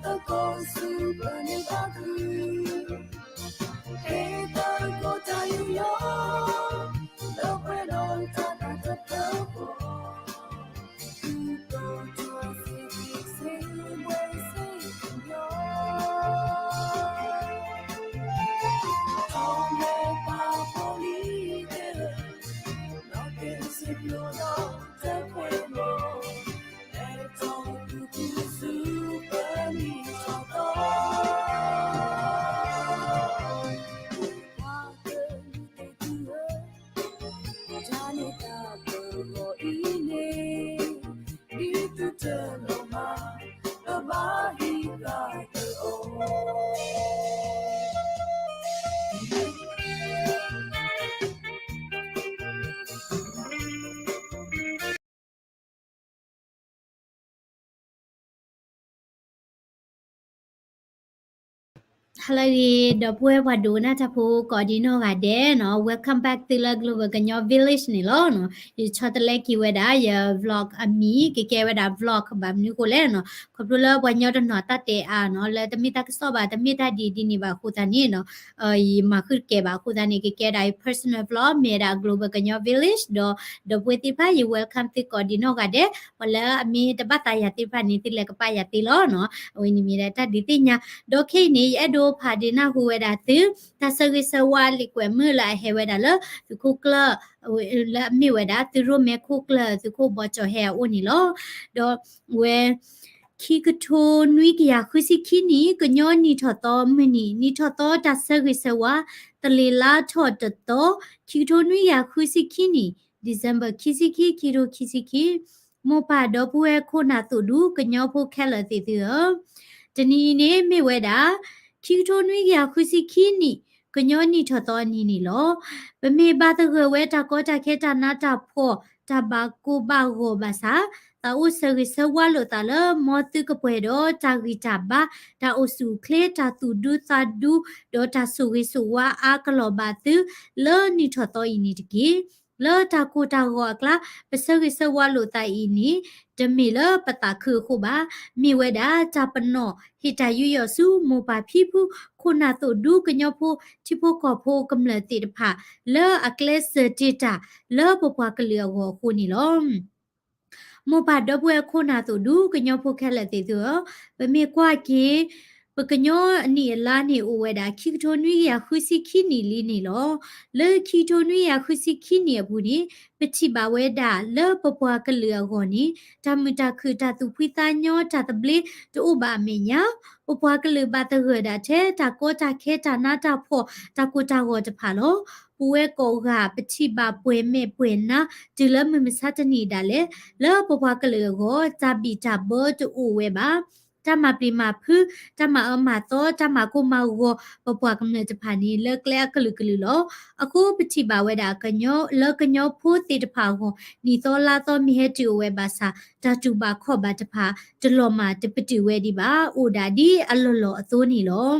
သကိးစူၢ်ပၢန့ၢ်ဘၣ်သု, ဟ့ၣ်သကိးတၢ်ယူးယီၣ်, လၢပှဲၤဒီးတၢ်တၢ်တၢဖိ, သုးကိးထီၣ်စ့ၢ်ကီးစ့ၢ်ဝဲစ့ၢ်ကီး, ထီၣ်မဲာ်ပာ်ဖိလံၤသ့ၣ်, လီၤက့ၤစ့ၢ်ကီးဒီးတၢ်ကွဲးမီၤ ဟါလၢအဂ့ၤ ဒီပုၢ်ဝဲၢ်ပှၤဒိကနၣ်တၢ်ဖိကိးဒံနီၢ်ဂၤဒဲးနီၤ, welcome back သုလၢ Global ကညီ Village န့ၣ်လီၤနီၤ. ယဆီတလဲက့ၤဝဲဒၣ် ယ vlog အမံၤ ကကဲဝဲဒၣ် vlog ဘၣ်မနုၤဃိလဲၣ်နီၤ, ခီဖျိလၢပှၤကညီတနီၤတၢ်တဲအါနီၤ, လၢတမ့ၢ်တၢ်ကစီၣ်ဘၣ် တမ့ၢ်တၢ်ဒ်ဒ်န့ၣ်ဘၣ်အဃိသတးန့ၣ်နီၤ, ယမၤဃုာ်တကဲဘၣ်အဃိသတးန့ၣ် ကကဲဒၣ် personal vlog မ့ၢ်ဝဲဒၣ် Global ကညီ Village ဒီး ဒီပုၢ်ဝဲၢ်သ့ၣ်တဖၣ် ယ welcome သုကိးဒံနီၢ်ဂၤဒဲး, ပှၤလၢအမ့ၢ်တဘၣ်သးယၤသ့ၣ်တဖၣ်န့ၣ် သုလဲၤကပာ်ယၤသ့လီၤနီၤ. အဝဲန့ၣ်မ့ၢ်ဒၣ်တၢ်ဒုးသ့ၣ်ညါ, ဒီးခဲအံၤန့ၣ် ယအဲၣ်ဒိးဖးဒုးနၢ်ဟူဝဲဒၣ်သု တၢ်ဆၢဂ့ၤဆၢဝါလံာ်ကွဲးမုၢ်လၢအဟဲဝဲဒၣ်လၢသုးခိၣ်ကျၢၢ် လၢအမ့ၢ်ဝဲဒၣ် သုးရိၣ်မဲခိၣ်ကျၢၢ် သုးခိၣ်ဘီကၠီၤဟဲအအိၣ်န့ၣ်လီၤ. ဒီးဝဲ ခံကထိနွံကယၤဃုဆံခံနံၣ် ကညီနံၣ်ထီၣ်သီမုၢ်နံၤ နံၣ်ထီၣ်သီတၢ်ဆၢဂ့ၤဆၢဝါ တလ့ၤလါထီၣ်တသီ ခံကထိနွံကယၤဃုဆံခံနံၣ် December ခံဆံခံ ခံကထိခံဆံခံ, မိၢ်ပၢ်ဒီပုၢ်ဝဲၢ်ခိၣ်နၢ်သိးဒူ ကညီဖိခဲလၢာ်သ့ၣ်သုဧၢ, တနံၤအံၤန့ၣ်မ့ၢ်ဝဲဒၣ် ခံကထိနွံကယၤဃုဆံခံနံၣ် ကညီနံၣ်ထီၣ်သီအနံၤန့ၣ်လီၤ. ပမ့ၢ်ဘၣ်သဂၢၢ်ဝဲတၢ်ကီတၢ်ခဲတၢ်နးတၢ်ဖှီၣ် တၢ်ဘၣ်ကိၢ်ဘၣ်ဂီၤဘၣ်ဆၣ် သးအိၣ်ဆၢဂ့ၤဆၢဝါလိာ်သးလၢ မ်သုကပှဲၤဒီးတၢ်ဂံၢ်တၢ်ဘါ တၢ်အိၣ်ဆူၣ်အိၣ်ချ့ တၢ်သူၣ်ဒူသးဒူ ဒီးတၢ်ဆိၣ်ဂ့ၤဆိၣ်ဝါအါကလီၤဘၣ်သု လၢနံၣ်ထီၣ်သီအံၤန့ၣ်တက့ၢ်. လၢတၢ်ကိၢ်တၢ်ဂီၤအကျါ ပဆၢဂ့ၤဆၢဝါလိာ်သးအံၤန့ၣ် တမ့ၢ်လၢပသးခုအဃိဘၣ်. မ့ၢ်ဝဲဒၣ်တၢ်ပနီၣ်ဟ့ၣ်တၢ်ယူးယီၣ်ဆူ မိၢ်ပၢ်ဖံဖု ခိၣ်နၢ်သိးဒူ ကညီဖိ ထံဖိကီၢ်ဖိကမျၢၢ်သ့ၣ်တဖၣ် လၢအကျဲစၢၤတ့ၢ်တၢ် လၢပပှၤကလုာ်အဂီၢ်အဃိန့ၣ်လီၤ. မိၢ်ပၢ်ဒီပုၢ်ဝဲၢ်ခိၣ်နၢ်သိးဒူ ကညီဖိခဲလၢာ်သ့ၣ်သုဧၢ, ပမ့ၢ်ကွၢ်က့ၤ ပကညီအနံၣ်အလါန့ၣ် အိၣ်ဝဲဒၣ် ခံကထိနွံကယၤဃုဆံခံနံၣ်လံန့ၣ်လီၤ. လၢခံကထိနွံကယၤဃုဆံခံနံၣ်အပူၤန့ၣ် ပထံၣ်ဘၣ်ဝဲဒၣ်လၢပပှၤကလုာ်အဂီၢ်န့ၣ် တၢ်မုာ်တၢ်ခုၣ် တၢ်သူၣ်ဖှံသးညီ တၢ်သဘျ့ တအိၣ်ဘၣ်အမဲာ်ညါ, ပပှၤကလုာ်ဘၣ်သဂၢၢ်ဒၣ်ထဲ တၢ်ကီတၢ်ခဲ တၢ်နးတၢ်ဖှီၣ် တၢ်ကိၢ်တၢ်ဂီၤတဖၣ်လီၤ. ပဝဲကိးဂၤ ပထံၣ်ဘၣ်ပှဲၤမဲာ်ပှဲၤနါ တုၤလၢမုၢ်မဆါတနံၤဒၣ်လဲာ်, လၢပပှၤကလုာ်အဂီၢ် တၢ်ဘံၣ်တၢ်ဘၢတအိၣ်ဝဲဘၣ်. တၢ်မၤပျံၤမၤဖုး တၢ်မၤအၢမၤသီ တၢ်မၤကိၢ်မၤဂီၤ ပပှၤကမျၢၢ်တဖၣ်န့ၣ် လၢကျဲအကလုာ်ကလုာ်လီၤ. အဃိပထံၣ်ဘၣ်ဝဲဒၣ် လၢကညီဖိသ့ၣ်တဖၣ်အဂီၢ် နံၣ်သီလါသီမ့ၢ်ဟဲတုၤအိၣ်ဝဲဘၣ်ဆၣ် တၢ်တူၢ်ဘၣ်ခီၣ်ဘၣ်တဖၣ် တလီၤမၢ်တပတုာ်ဝဲဒံးဘၣ်, အိၣ်ဒၣ်ဒ်အလီၢ်လီၢ်အသိးန့ၣ်လီၤ.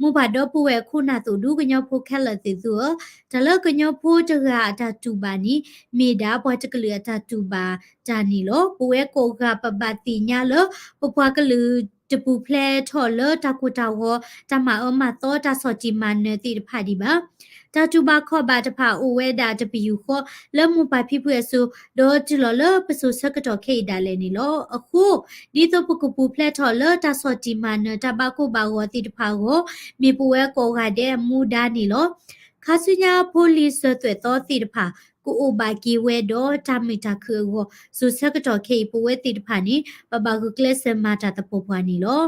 မိၢ်ပၢ်ဒီပုၢ်ဝဲၢ်ခိၣ်နၢ်သိးဒူ ကညီဖိခဲလၢာ်သ့ၣ်သုဧၢ, တၢ်လၢကညီဖိတဂၤအတၢ်တူၢ်ဘၣ်န့ၣ် မ့ၢ်ဒၣ်ပှၤတကလုာ်အတၢ်တူၢ်ဘၣ်တၢ်န့ၣ်လီၤ. ပဝဲကိးဂၤပဘၣ်သ့ၣ်ညါလၢ ပပှၤကလုာ်တပူၤဖျဲးထီၣ်လၢတၢ်ကိၢ်တၢ်ဂီၤ တၢ်မၤအၢမၤသီ တၢ်ဆီၣ်တံၢ်မၤနၢၤသ့ၣ်တဖၣ်ဒံးဘၣ်. တၢ်တူၢ်ဘၣ်ခီၣ်ဘၣ်တဖၣ်အိၣ်ဝဲဒၣ်တပယူာ်ဃီ လၢမိၢ်ပၢ်ဖံဖုအစိၤ ဒီးတုၤလီၤလၢပစိၤဆၢကတီၢ်ခဲအံၤဒၣ်လဲာ်န့ၣ်လီၤ. အဃိ ဒ်သိးပကပူၤဖျဲးထီၣ်လၢတၢ်ဆီၣ်တံၢ်မၤနၢၤတၢ်ဘၣ်ကိၢ်ဘၣ်ဂီၤသ့ၣ်တဖၣ်အဂီၢ် မ့ၢ်ပဝဲကိးဂၤဒဲးအမူဒါန့ၣ်လီၤ. ခါဆူညါဖိလံၤစၢၤသွဲၣ်သီသ့ၣ်တဖၣ် ကအိၣ်ဘၣ်က့ၤဝဲဒီးတၢ်မုာ်တၢ်ခုၣ်အဂီၢ် စိၤဆၢကတီၢ်ခဲအံၤ ပဝဲသ့ၣ်တဖၣ်န့ၣ် ပဘၣ်ဂုာ်ကျဲးစၢးမၤတၢ်သပှၢ်ပှၢ်န့ၣ်လီၤ.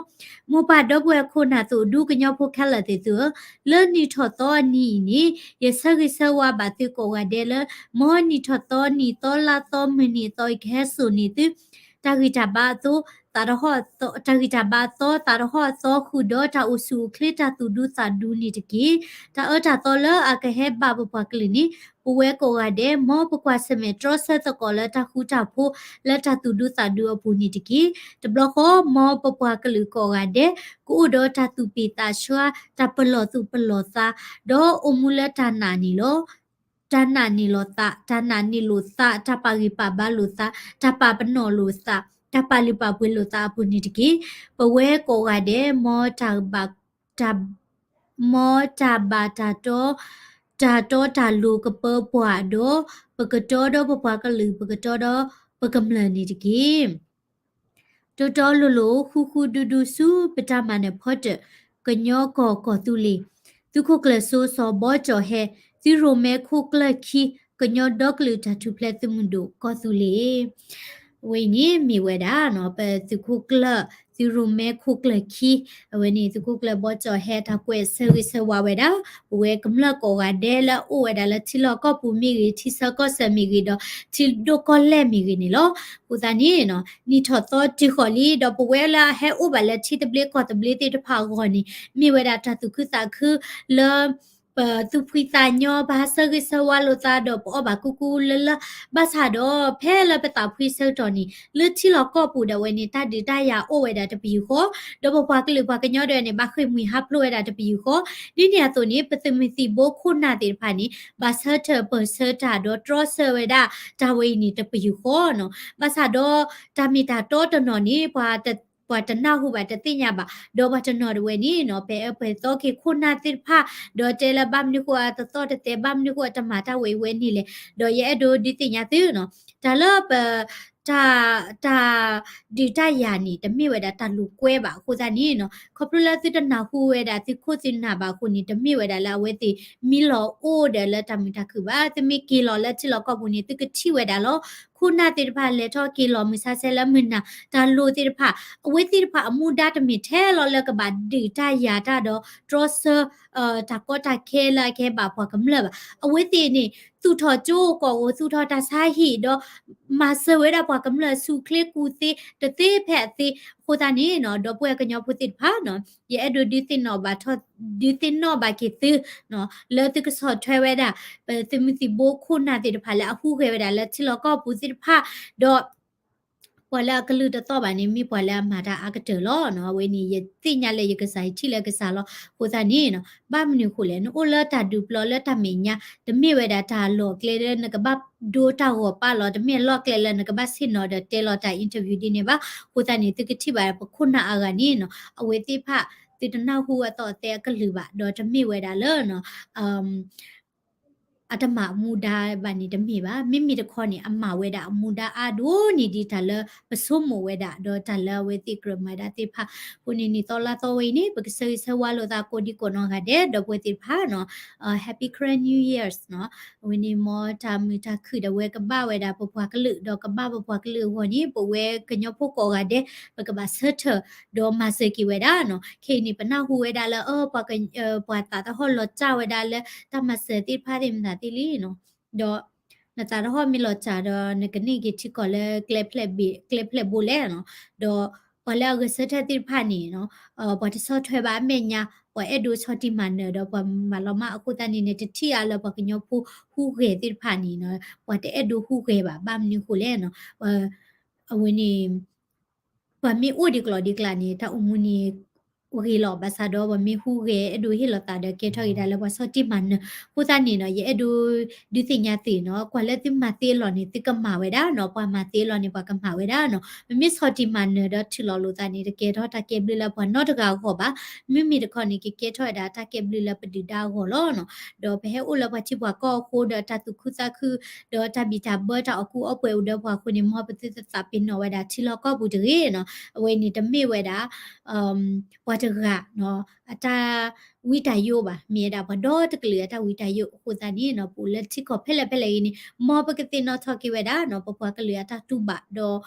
မိၢ်ပၢ်ဒီပုၢ်ဝဲၢ်ခိၣ်နၢ်သိးဒူ ကညီဖိခဲလၢာ်သ့ၣ်သုဧၢ, လၢနံၣ်ထီၣ်သီအနံၤအံၤန့ၣ် ယဆၢဂ့ၤဆၢဝါဘၣ်သုကိးဂၤဒဲးလၢ မ်နံၣ်ထီၣ်သီ နံၣ်သီလါသီ မုၢ်နံၤအသီအံၤ ကဟဲစိာ်န့ၢ်သု တၢ်ဂံၢ်တၢ်ဘါအသီ သးတဟီၣ် တၢ်ဂံၢ်တၢ်ဘါအသီ သးတဟီၣ်အသီဃုာ်ဒီး တၢ်အိၣ်ဆူၣ်အိၣ်ချ့ တၢ်သူၣ်ဒူသးဒူန့ၣ်တက့ၢ်. တၢ်အၢတၢ်သီလၢအကဟဲဘၣ်ပပှၤကလုာ်န့ၣ် ပဝဲကိးဂၤဒဲး မ်ပကွၢ်ဆၢၣ်မဲာ်တြီဆၢသကိးလၢတၢ်ဃူတၢ်ဖိး လၢတၢ်သူၣ်ဒူသးဒူအပူၤန့ၣ်တက့ၢ်. တဘျီဃီ မ်ပပှၤကလုာ်ကိးဂၤဒဲး ကအိၣ်ဒီးတၢ်သူၣ်ပျံၤသးဆှါ တၢ်ပလီၢ်သူၣ်ပလီၢ်သး ဒီးအိၣ်မူလၢတၢ်နာ်န့ၣ်လီၤ. တၢ်နာ်န့ၢ်လိာ်သး, တၢ်နာ်န့ၢ်လိာ်သး, တၢ်ပာ်ဂံၢ်ပာ်ဘါလိာ်သး, တၢ်ပာ်ပနီၣ်လိာ်သး တၢ်ပာ်လုၢ်ပာ်ပှ့ၤလိာ်သးအပူၤန့ၣ်တက့ၢ်. ပဝဲကိးဂၤဒဲး မ်တၢ်ဘၣ် တၢ် မ်တၢ်ဘၣ်တၢ်တီ တၢ်တီတၢ်လိၤကပၢပှၤဒီး ပကတီဒီးပပှၤကလုာ် ပကတီဒီးပကမျၢၢ်န့ၣ်တက့ၢ်. တီတီလိၤလိၤ ဃူဃူဒူဒူဆူပတၢ်မၤနၢၤဖီတၢၣ် ကညီကီၢ်ကီၢ်သူလ့ၤ သုးခိၣ်ကျၢၢ်စိစီၤဘီကၠီၣ်ဟဲ သုးရိၣ်မဲခိၣ်ကျၢၢ်ခံ ကညီဒီကလုာ်တၢ်ထူၣ်ဖျဲးသုးမုၢ်ဒိၣ်ကီၢ်သူလ့ၤ အဝဲအံၤန့ၣ်မ့ၢ်ဝဲဒၣ် ပသုးခိၣ်ကျၢၢ် သုးရိၣ်မဲခိၣ်ကျၢၢ်ခံ အဝဲန့ၣ်သုးခိၣ်ကျၢၢ်ဘီကၠီၣ်ဟဲတၢ်ကွဲးဆၢဂ့ၤဆၢဝါဝဲဒၣ် ပဝဲကမျၢၢ်ကိးဂၤဒဲးလၢအအိၣ်ဝဲဒၣ်လၢထံလီၢ်ကီၢ်ပူၤမ့ၢ်ဂ့ၤ ထံဆၢကီၢ်ဆၢမ့ၢ်ဂ့ၤဒီး ထံဒိၣ်ကီၢ်လဲၢ်မ့ၢ်ဂ့ၤန့ၣ်လီၤ. အဃိသတးန့ၣ် နံၣ်ထီၣ်သီတုၤဃီၤလံ ဒီးပဝဲလၢအဟဲအိၣ်ဘၣ်လၢထံသဘျ့ကီၢ်သဘျ့သ့ၣ်တဖၣ်အဂီၢ်န့ၣ် မ့ၢ်ဝဲဒၣ်တၢ်သူၣ်ခုသးခုလၢ ပသူၣ်ဖှံသးညီ ပဟးဆၢဂ့ၤဆၢဝါလိာ်သးဒီးပအီၣ်ဘၣ်ကူကူလၢလၢ ဘၣ်ဆၣ်ဒီးဖဲလၢပသးဖှံဆၢကတီၢ်န့ၣ် လၢထံလီၢ်ကီၢ်ပူၤဒၣ်ဝဲန့ၣ် တၢ်ဒုးတၢ်ယၤအိၣ်ဝဲဒၣ်တပယူာ်ဃီ ဒီးပပှၤကလုာ်ပှၤကညီဒၣ်ဝဲန့ၣ် ဘၣ်ဃ့ၢ်မှံဟးဖျိးဝဲဒၣ်တပယူာ်ဃီ ဒ်န့ၣ်အသိးန့ၣ် ပသုးမုၢ်သံၣ်ဘိခိၣ်နၢ်သ့ၣ်တဖၣ်န့ၣ် ဘၣ်ဆၢထၢၣ်ပၢၢ်ဆၢတၢ်ဒီးတြီဆၢဝဲဒၣ်တၢ်ဝဲအံၤန့ၣ်တပယူာ်ဃီနီၤ ဘၣ်ဆၣ်ဒီးတၢ်မ့ၢ်တၢ်တီတနီၤန့ၣ် ပှၤတ ပှၤတနၢ်ဟူဘၣ်တသ့ၣ်ညါဘၣ် ဒီးပှၤတနီၤဒၣ်ဝဲန့ၣ်နီၤ ဖဲအၢပှဲၤသီက့ၤခိၣ်နၢ်သ့ၣ်တဖၣ် ဒီးတဲလၢဘၣ်မနုၤဃိအတသီၣ်တသဲ ဘၣ်မနုၤဃိအတမၤတၢ်ဝဲအံၤဝဲန့ၣ်လဲၣ် ဒီးယအဲၣ်ဒိးဒုးသ့ၣ်ညါသုနီၤ တၢ်လၢပ တၢ် တၢ်ဒုးတၢ်ယၤန့ၣ် တမ့ၢ်ဝဲဒၣ်တၢ်လိာ်ကွဲဘၣ်အဃိသတးန့ၣ်နီၤ ခီဖျိလၢသုတနၢ်ဟူဝဲဒၣ်သုခိၣ်သုနၢ်ဘၣ်အဃိန့ၣ် တမ့ၢ်ဝဲဒၣ်လၢအဝဲသ့ၣ်မံလီၤအိၣ်ဒီးလၢတၢ်မုာ်တၢ်ခုၣ်ဘၣ် သုမ့ၢ်က့ၤလီၤလၢထံလီၢ်ကီၢ်ပူၤန့ၣ် သုကထံၣ်ဝဲဒၣ်လီၤ ခိၣ်နၢ်သ့ၣ်တဖၣ်လဲၤထီၣ်က့ၤလီၤမုၢ်ဆါဆဲးလၢမုၢ်နၤ တၢ်လိၤသ့ၣ်တဖၣ် အဝဲသ့ၣ်တဖၣ်အမူဒါတမ့ၢ်ထဲလီၤလၢကဘၣ်ဒုးတၢ်ယၤတၢ်ဒီးတြီဆၢ တၢ်ကီတၢ်ခဲလၢအကဲဘၣ်ပှၤကမျၢၢ်ဘၣ် အဝဲသ့ၣ်န့ၣ် သူၣ်ထီၣ်ကၠိကီၢ်ဧိၤ သူၣ်ထီၣ်တၢ်ဆါဟံၣ်ဒီး မၤစၢၤဝဲဒၣ်ပှၤကမျၢၢ်ဆူၣ်ချ့ကူၣ်သ့ တသ့ဖဲအသ့ အဃိသတးန့ၣ်နီၤ ဒီပုၢ်ဝဲၢ်ကညီဖိသ့ၣ်တဖၣ်နီၤ ယအဲၣ်ဒိးဒုးသ့ၣ်နီၣ်ဘၣ်ထီၣ် ဒုးသ့ၣ်နီၣ်ဘၣ်က့ၤသုနီၤ လၢသုကဆီၣ်ထွဲဝဲဒၣ် ပသုးမုၢ်သံၣ်ဘိခိၣ်နၢ်သ့ၣ်တဖၣ်လၢအဟူးဂဲၤဝဲဒၣ်လၢထံလီၢ်ကီၢ်ပူၤသ့ၣ်တဖၣ် ဒီး ပှၤလၢအကလုၢ်တသီၣ်ဘၣ်န့ၣ် မ့ၢ်ပှၤလၢအမၤတၢ်အါကတၢၢ်လီၤနီၤ အဝဲန့ၣ် ယသ့ၣ်ညါလၢယကစၢ် ယထံၣ်လၢကစၢ်လီၤ အဃိသတးန့ၣ်နီၤ ဘၣ်မနုၤအဃိလဲၣ် နအိၣ်လၢတၢ်ဒုးပျီလၢတၢ်မဲာ်ညါ တမ့ၢ်ဝဲဒၣ်တၢ်လီၢ်ကျဲလၢနကဘၣ်ဒိတၢ်ဂီၤပာ်လီၤ တမ့ၢ်အလီၢ်ကျဲလၢနကဘၣ်ဆ့ၣ်နီၤဒီးတဲလီၤတၢ် interview ဒ်န့ၣ်ဘၣ် အဃိသတးန့ၣ် သုကထံၣ်ဘၣ်ပခိၣ်နၢ်အါဂၤန့ၣ်နီၤ အဝဲသ့ၣ်တဖၣ် သုတနၢ်ဟူအသီၣ်အသဲအကလုၢ်ဘၣ် ဒီးတမ့ၢ်ဝဲဒၣ်လၢနီၤ အတမၤအမူဒါဘၣ်န့ၣ်တမ့ၢ်ဘၣ်. မ့မ့ၢ်တခီန့ၣ် အမၤဝဲဒၣ်အမူဒါအါဒိၣ်န့ၢ်ဒံးတၢ်လၢပဆိကမိၣ်ဝဲဒၣ် ဒီးတၢ်လၢအဝဲသ့ၣ်ကြၢးမၤဒၣ်သ့ၣ်တဖၣ်. အဃိန့ၣ် နံၣ်သီလါသီဝဲအံၤန့ၣ် ပကဆၢဂ့ၤဆၢဝါလိာ်သးကိးဒံကိးနီၢ်ဂၤဒဲး ဒီပုၢ်ဝဲၢ်သ့ၣ်တဖၣ်နီၤ Happy Karen New Year's နီၤ. အဝဲန့ၣ်မ်တၢ်မုာ်တၢ်ခုၣ်ဒၣ်ဝဲကဘၣ်ဝဲဒၣ်ပပှၤကလုာ် ဒီးကဘၣ်ပပှၤကလုာ်အဂီၢ်န့ၣ် ပဝဲကညီဖိကိးဂၤဒဲး ပကဘၣ်ဆၢထၢၣ် ဒီးမၤစၢၤက့ၤဝဲဒၣ်နီၤ. ခဲအံၤန့ၣ် ပနၢ်ဟူဝဲဒၣ်လၢ အၢ ပှၤသးသဟီၣ်လီၤစၢ်ဝဲဒၣ်လၢတၢ်မၤစၢၤသ့ၣ်တဖၣ်သ့ၣ်မတၤသ့ၣ်လံနီၤ. ဒီးနသးသဟီၣ်မ့ၢ်လီၤစၢ်ဒီး နကန့ၢ်က့ၤထံကီၢ်လၢကျဲဖျဲၣ်ဘ့ၣ် ကျဲဖျဲၣ်ဘိလဲၣ်နီၤ. ဒီးပှၤလၢအဂဲၤဆၢထၢၣ်သ့ၣ်တဖၣ်န့ၣ်နီၤ ပှၤတဆီၣ်ထွဲဘၣ်အမဲာ်ညါ ပှၤအဲၣ်ဒိးဆီၣ်တံၢ်မၤနၢၤဒီးပှၤမၤလီၤမၢ်အဃိသတးန့ၣ် နတထံၣ်အါလၢပှၤကညီဖိဟူးဂဲၤသ့ၣ်တဖၣ်န့ၣ်နီၤ ပှၤတအဲၣ်ဒိးဟူးဂဲၤဘၣ် ဘၣ်မနုၤအဃိလဲၣ်နီၤ. အဝဲန့ၣ် ပှၤမ့ၢ်အိၣ်ဒံးကျီၢ်ဒံးကျါန့ၣ် တၢ်အိၣ်မူန့ၣ် ဂ့ၤလီၤ ဘၣ်ဆၣ်ဒီးပှၤမ့ၢ်ဟူးဂဲၤအဲၣ်ဒိးဟ့ၣ်လီၤသးဒီးကဲထီၣ်က့ၤဒၣ်လၢပှၤဆီၣ်တံၢ်မၤနၢၤ အဃိသတးန့ၣ်နီၤ ယအဲၣ်ဒိးဒုးသ့ၣ်ညါသ့ၣ်နီၤ ကွၢ်လၢသုမၤသ့အလီၢ်န့ၣ် သုကမၤဝဲဒၣ်နီၤ ပှၤမၤသ့အလီၢ်န့ၣ် ပှၤကမၤဝဲဒၣ်နီၤ ပမ့ၢ်ဆီၣ်တံၢ်မၤနၢၤဒီးထုးလီၤလိာ်သးန့ၣ် တကဲထီၣ်တၢ်ကဲဘျုးလၢပှၤနီတဂၤအဂီၢ်ဘၣ် မ့မ့ၢ်တခီန့ၣ် ကကဲထီၣ်ဝဲဒၣ်တၢ်ကဲဘျုးလၢပဒုၣ်ဒါအဂီၢ်လီၤနီၤ ဒီးပဟဲအိၣ်လၢပှၤထံပှၤကီၢ်အဃိဒီးတၢ်သူၣ်ခုသးခု ဒီးတၢ်ဘံၣ်တၢ်ဘၢတၢ်အီၣ်ကူအီပှဲၤအိၣ်ဒီးပှၤအဃိန့ၣ် မ်ပသုတသးပ့ၤနီၣ်ဝဲဒၣ်ထံလီၢ်ကီၢ်ပူၤတဂ့ၤနီၤ အဝဲန့ၣ်တမ့ၢ်ဝဲဒၣ် ပှၤတဂၤနီၤ အတၢ်ဝံတၢ်ယိဘၣ် မ့ၢ်ဝဲဒၣ်ပှၤဒီတကလုာ်အတၢ်ဝံတၢ်ယိအဃိသတးန့ၣ်နီၤ ပအိၣ်လၢထံကီၢ်ဖဲလဲၣ်ဖဲလဲၣ်အံၤန့ၣ် မ်ပကသ့ၣ်နီၣ်ထီၣ်က့ၤဝဲဒၣ်နီၤ ပပှၤကလုာ်အတၢ်တူၢ်ဘၣ်ဒီး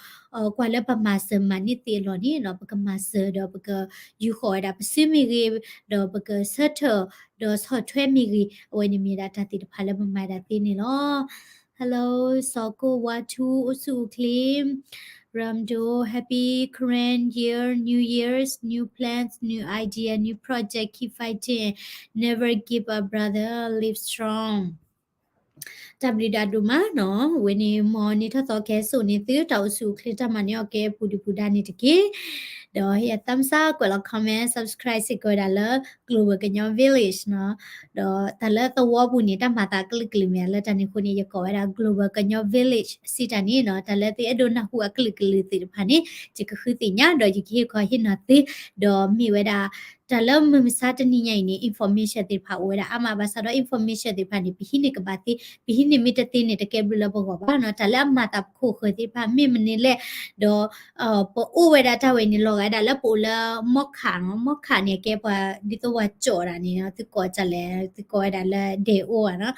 ကွၢ်လၢပမၤစၢၤမၤန့ၢ်သ့အလီၢ်န့ၣ်နီၤ ပကမၤစၢၤဒီးပကယူၤဃီၤဝဲဒၣ်ပစုမ့ၢ်ဂ့ၤ ဒီးပကဆၢထၢၣ်ဒီးဆီၣ်ထွဲမ့ၢ်ဂ့ၤ အဝဲန့ၣ်မ့ၢ်ဒၣ်တၢ်သ့ၣ်တဖၣ်လၢပမၤဒၣ်သ့န့ၣ်လီၤ. Hello စီၤကိၣ်ဝါထူ အိၣ်ဆူၣ်အိၣ်ချ့ Ramdo, Happy Karen Year, New Year's, new plans, new idea, new project, keep fighting, never give up brother, live strong. တၢ်ဘျုးဒိၣ်မးနီၤ ဝဲန့ၣ်မ်နံၣ်ထီၣ်သီကဟဲစိာ်န့ၢ်သု တၢ်အိၣ်ဆူၣ်အိၣ်ချ့တၢ်မၤန့ၢ်အီၣ်ကဲပူၤဒုၣ်ပူၤဒါန့ၣ်တက့ၢ်. ဒီးဟ့ၣ်ယၤ thumbs up ကွဲးလီၤ comment subscribe စ့ၢ်ကီးဝဲဒၣ်လၢ Global ကညီ Village နီၤ. ဒီးတၢ်လၢသဝီပူၤန့ၣ် တၢ်မၤသးကလုာ်ကလုာ်မ့ၢ်ဧါ လၢတၢ်န့ၣ်အဃိန့ၣ် ယကိးဝဲဒၣ် Global ကညီ Village စံးတၢ်န့ၣ်နီၤ. တၢ်လၢသုအဲၣ်ဒိးနၢ်ဟူအကလုာ်ကလုာ်သ့ၣ်တဖၣ်န့ၣ် ယကဃုသ့ၣ်ညါ ဒီးယကဟ့ၣ်ခီဟ့ၣ်နီၤသု ဒီးမ့ၢ်ဝဲဒၣ် တၢ်လၢမုၢ်မဆါတနံၤညါအံၤန့ၣ် information သ့ၣ်တဖၣ်အိၣ်ဝဲဒၣ်အါမး ဘၣ်ဆၣ်ဒီး information သ့ၣ်တဖၣ်န့ၣ် ပဟံးန့ၢ်ကဘၣ်သ့, ပဟံးန့ၢ်မ့ၢ်တသ့န့ၣ် တကဲဘျုးလၢပဂီၢ်ဘၣ်နီၤ. တၢ်လၢအမၤသးပခိၣ်ဃၢၤသ့ၣ်တဖၣ်မ့ၢ်မနုၤလဲၣ်, ဒီး ပအိၣ်ဝဲဒၣ်တၢ်ဝဲန့ၣ် လီၤဂာ်ဝဲဒၣ်လၢပအိၣ်လၢ မီၣ်ခးနီၤ, မီၣ်ခးန့ၣ် အကဲပှၤဒ်သိးပှၤကၠီၣ်တၢ်န့ၣ် သုကိးတၢ်လဲၣ်, သုကိးဝဲဒၣ်လၢဒဲအိၣ်ဧါနီၤ.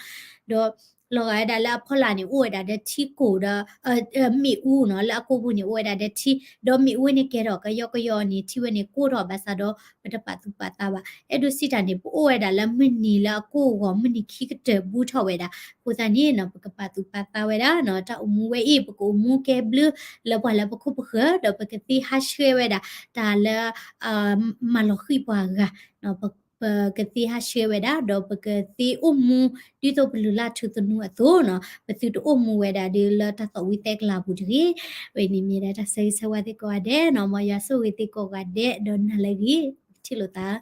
ဒီး လီၤဂာ်ဝဲဒၣ်လၢအဖီလာ်န့ၣ် အိၣ်ဝဲဒၣ်ဒီးထံကိၢ်ဒီး မ့ၣ်အူနီၤ, လၢအကိာ်ပူၤန့ၣ် အိၣ်ဝဲဒၣ်ဒီးထံ, ဒီးမ့ၣ်အူဝဲန့ၣ်ကဲထီၣ်ကယီကယီန့ၣ် ထံဝဲန့ၣ်ကိၢ်ထီၣ်ဘၣ်ဆၣ်ဒီး ပတပာ်သူၣ်ပာ်သးဘၣ်. အဲၣ်ဒိးစံးတၢ်န့ၣ် ပအိၣ်ဝဲဒၣ်လၢမုၢ်နံၤလၢအကိၢ်အဂီၢ် မုၢ်နံၤခံကတၢၢ်ဘူးထီၣ်ဝဲဒၣ်, အဃိသတးန့ၣ်နီၤ ပကပာ်သူၣ်ပာ်သးဝဲဒၣ်နီၤ, တၢ်အိၣ်မူဝဲအံၤ ပကအိၣ်မူကဲဘျုးလၢပှၤလၢပခိၣ်ပဃၢၤ ဒီးပကသ့ဟးဆှဲဝဲဒၣ် တၢ်လၢ မၤလီၤဃံၤပှၤဂၤ ပကသ့ဟးဆှဲဝဲဒၣ် ဒီးပကသ့အိၣ်မူ ဒ်သိးပလုၢ်လၢ်ထူသနူအသိးနီၤ, ပသုတအိၣ်မူဝဲဒၣ်ဒ်လၢတၢ်သီၣ်ဝံသဲကလၤပူၤတဂ့ၤ. ဝဲန့ၣ်မ့ၢ်ဒၣ်တၢ်ဆၢဂ့ၤဆၢဝါသ့ၣ်ကိးဂၤဒဲးနီၤ, မ်ယွၤဆိၣ်ဂ့ၤသ့ၣ်ကိးဂၤဒဲး ဒီးနၤလၢအဂ့ၤ ပထံၣ်လိာ်သး